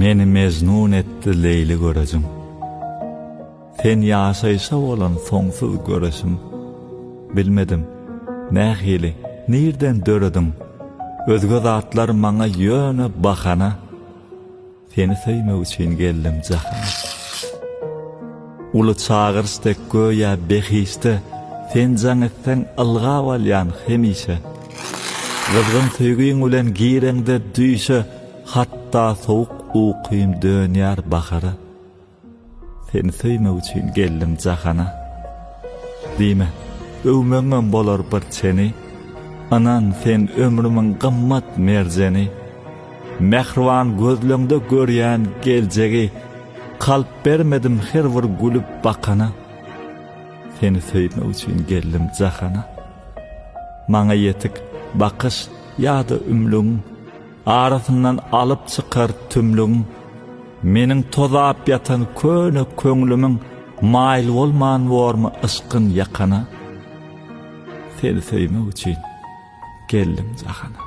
Meni mejnun etdi Leýli görejiň. Sen ýaşaýşa bolan soňsuz göreşim. Bilmedim, nähili, nirden dörediň? Özge zatlar maňa ýöne bahana. Seni söýmek üçin geldim jahana. Uly çagyryş dek göýä behişde Sen jaň etseň ylgap alýan hemişe. Gyzgyn söýgiň bilen gireňde düýşe Hatda sowuk ukym dönýär bahara. Seni söýmek üçin geldim jahana. Diýme, öwmegiňem bolar bir çeni, Ynan, sen ömrümiň gymmat merjeni. Mähriban gözleňde görýän geljegi, Kalp bermedim her bir gülüp bakana. Seni söýmek üçin geldim jahana. Maňa ýetik bakyş ýa-da ümlügiň, Arasyndan alyp çykar tümlügiň. Meniň tozap ýatan köne köňlümiň Maýyl bolman bormy yşkyn ýakana? Seni söýmek üçin geldim jahana.